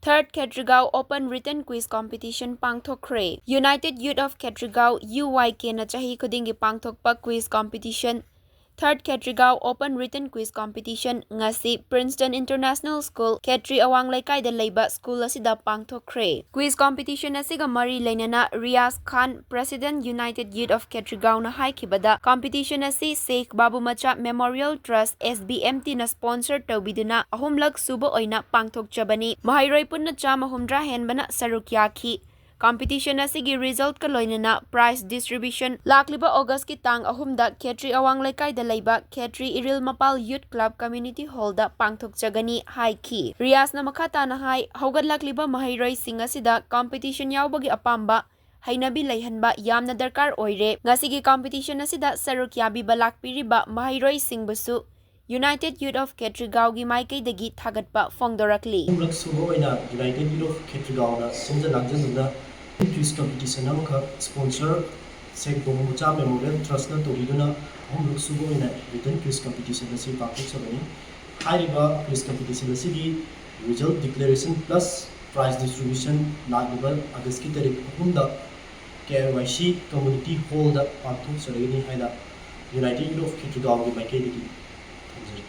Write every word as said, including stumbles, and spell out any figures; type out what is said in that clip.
Third Khetrigao Open Written Quiz Competition ꯄꯥꯡꯊꯣꯛꯈ꯭ꯔꯦ꯫ United Youth of Khetrigao, U Y K ꯅ ꯆꯍꯤ ꯈꯨꯗꯤꯡꯒꯤ ꯄꯥꯡꯊꯣꯛꯄ quiz competition, Third Khetrigao Open Written Quiz Competition ꯉꯁꯤ Princeton International School, ꯈꯦꯇ꯭ꯔꯤ ꯑꯋꯥꯡ ꯂꯩꯀꯥꯏꯗ ꯂꯩꯕ school ꯑꯁꯤꯗ ꯄꯥꯡꯊꯣꯛꯈ꯭ꯔꯦ꯫ Quiz competition ꯑꯁꯤꯒ ꯃꯔꯤ ꯂꯩꯅꯅ ꯔꯤꯌꯥꯖ ꯈꯥꯟ, President, United Youth of Khetrigao ꯅ ꯍꯥꯏꯈꯤꯕꯗ, competition ꯑꯁꯤ ꯁꯦꯈ ꯕꯥꯕꯨ ꯃꯆꯥ Memorial Trust, S B M T ꯅ sponsor ꯇꯧꯕꯤꯗꯨꯅ ꯑꯍꯨꯝꯂꯛ ꯁꯨꯕ ꯑꯣꯏꯅ ꯄꯥꯡꯊꯣꯛꯆꯕꯅꯤ꯫ ꯃꯍꯩꯔꯣꯏ ꯄꯨꯟꯅ ꯆꯥꯝꯃ ꯍꯨꯝꯗ꯭ꯔꯥ ꯍꯦꯟꯕꯅ ꯁꯔꯨꯛ ꯌꯥꯈꯤ꯫ Competition ꯑꯁꯤꯒꯤ result ꯀ ꯂꯣꯏꯅꯅ prize distribution ꯂꯥꯛꯂꯤꯕ August ꯀꯤ ꯇꯥꯡ ꯑꯍꯨꯝꯗ ꯈꯦꯇ꯭ꯔꯤ ꯑꯋꯥꯡ ꯂꯩꯀꯥꯏꯗ ꯂꯩꯕ ꯈꯦꯇ꯭ꯔꯤ ꯏꯔꯤꯜ ꯃꯄꯥꯜ Youth Club Community Hall ꯗ ꯄꯥꯡꯊꯣꯛꯆꯒꯅꯤ ꯍꯥꯏꯈꯤ꯫ ꯔꯤꯌꯥꯖꯅ ꯃꯈꯥ ꯇꯥꯅ ꯍꯥꯏ, ꯍꯧꯒꯠꯂꯛꯂꯤꯕ ꯃꯍꯩꯔꯣꯏꯁꯤꯡ ꯑꯁꯤꯗ competition ꯌꯥꯎꯕꯒꯤ ꯑꯄꯥꯝꯕ, ꯍꯩꯅꯕꯤ ꯂꯩꯍꯟꯕ ꯌꯥꯝꯅ ꯗꯔꯀꯥꯔ ꯑꯣꯏꯔꯦ꯫ ꯉꯁꯤꯒꯤ competition ꯑꯁꯤꯗ ꯁꯔꯨꯛ ꯌꯥꯕꯤꯕ ꯂꯥꯛꯄꯤꯔꯤꯕ ꯃꯍꯩꯔꯣꯏꯁꯤꯡꯕꯨꯁꯨ United Youth of Khetrigao ꯒꯤ ꯃꯥꯏꯀꯩꯗꯒꯤ ꯊꯥꯒꯠꯄ ꯐꯣꯡꯗꯣꯔꯛꯂꯤ꯫ ꯑꯍꯨꯝꯂꯛ ꯁꯨꯕ ꯑꯣꯏꯅ United Youth of Khetrigao ꯅ ꯁꯤꯟꯖ ꯂꯥꯡꯖꯗꯨꯅ quiz competition ꯑꯃꯈꯛ sponsor ꯁꯦꯈ ꯕꯥꯕꯨ ꯃꯆꯥ Memorial Trust ꯅ ꯇꯧꯕꯤꯗꯨꯅ ꯑꯍꯨꯝꯂꯛ ꯁꯨꯕ ꯑꯣꯏꯅ written quiz competition ꯑꯁꯤ ꯄꯥꯡꯊꯣꯛꯆꯕꯅꯤ꯫ ꯍꯥꯏꯔꯤꯕ quiz competition ꯑꯁꯤꯒꯤ result declaration plus prize distribution ꯂꯥꯛꯂꯤꯕ August ꯀꯤ ꯇꯥꯔꯤꯛ ꯑꯍꯨꯝꯗ K Y C Community Hall ꯗ ꯄꯥꯡꯊꯣꯛꯆꯔꯒꯅꯤ ꯍꯥꯏꯅ United Youth of Khetrigao ꯒꯤ ꯃꯥꯏꯀꯩꯗꯒꯤ ꯊꯝꯖꯔꯤ꯫